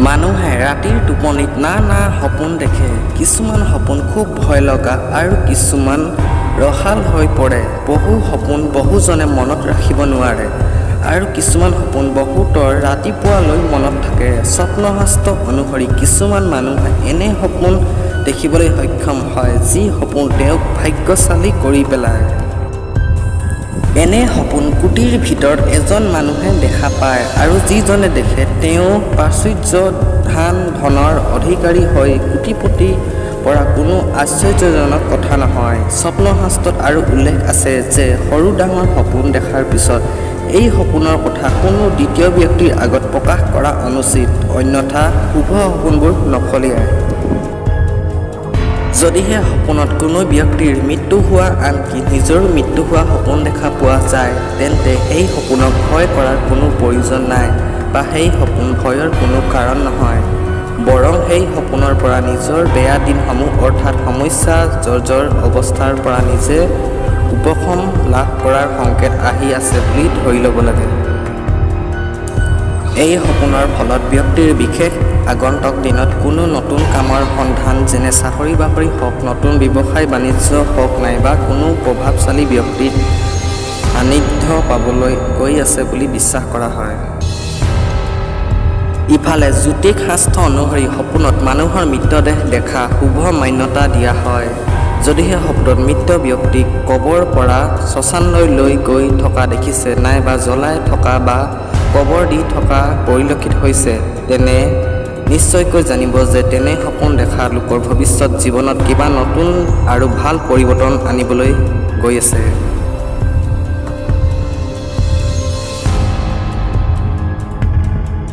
মানুহে ৰাতিৰ টোপনিত নানা সপোন দেখে। কিছুমান সপোন খুব ভয় লগা আৰু কিছুমান ৰসাল হৈ পৰে। বহু সপোন বহুজনে মনত ৰাখিব নোৱাৰে আৰু কিছুমান সপোন বহুতৰ ৰাতিপুৱালৈ মনত থাকে। স্বপ্নশাস্ত্ৰ অনুসৰি কিছুমান মানুহে এনে সপোন দেখিবলৈ সক্ষম হয়, যি সপোন তেওঁক ভাগ্যশালী কৰি পেলায়। এনে সপোন কোটিৰ ভিতৰত এজন মানুহে দেখা পায় আৰু যিজনে দেখে তেওঁ প্ৰাচুৰ্য ধনৰ অধিকাৰী হৈ কোটিপতি পৰা কোনো আশ্চৰ্যজনক কথা নহয়। স্বপ্নশাস্ত্ৰত আৰু উল্লেখ আছে যে সৰু ডাঙৰ সপোন দেখাৰ পিছত এই সপোনৰ কথা কোনো দ্বিতীয় ব্যক্তিৰ আগত প্ৰকাশ কৰা অনুচিত, অন্যথা শুভ সপোনবোৰ নফলিয়ায়। যদিহে সপোনত কোনো ব্যক্তিৰ মৃত্যু হোৱা, আনকি নিজৰো মৃত্যু হোৱা সপোন দেখা পোৱা যায়, তেন্তে সেই সপোনক ভয় কৰাৰ কোনো প্ৰয়োজন নাই বা সেই সপোন ভয়ৰ কোনো কাৰণ নহয়। বৰং সেই সপোনৰ পৰা নিজৰ বেয়া দিনসমূহ অৰ্থাৎ সমস্যা জৰ্জৰ অৱস্থাৰ পৰা নিজে উপশম লাভ কৰাৰ সংকেত আহি আছে বুলি ধৰি ল'ব লাগে। এই সপোনৰ ফলত ব্যক্তিৰ বিশেষ আগন্তুক দিনত কোনো নতুন কামৰ সন্ধান, যেনে চাকৰি বাকৰি হওক, নতুন ব্যৱসায় বাণিজ্য হওক নাইবা কোনো প্ৰভাৱশালী ব্যক্তিৰ সান্নিধ্য পাবলৈ গৈ আছে বুলি বিশ্বাস কৰা হয়। ইফালে জ্যোতিষ শাস্ত্ৰ অনুসৰি সপোনত মানুহৰ মৃতদেহ দেখা শুভ মান্যতা দিয়া হয়। যদিহে সপোনত মৃত ব্যক্তিক কবৰৰ পৰা শ্মশানলৈ লৈ গৈ থকা দেখিছে নাইবা জ্বলাই থকা বা কবৰ দি থকা পৰিলক্ষিত হৈছে, তেনে নিশ্চয়কৈ জানিব যে তেনে সপোন দেখা লোকৰ ভৱিষ্যত জীৱনত কিবা নতুন আৰু ভাল পৰিৱৰ্তন আনিবলৈ গৈ আছে।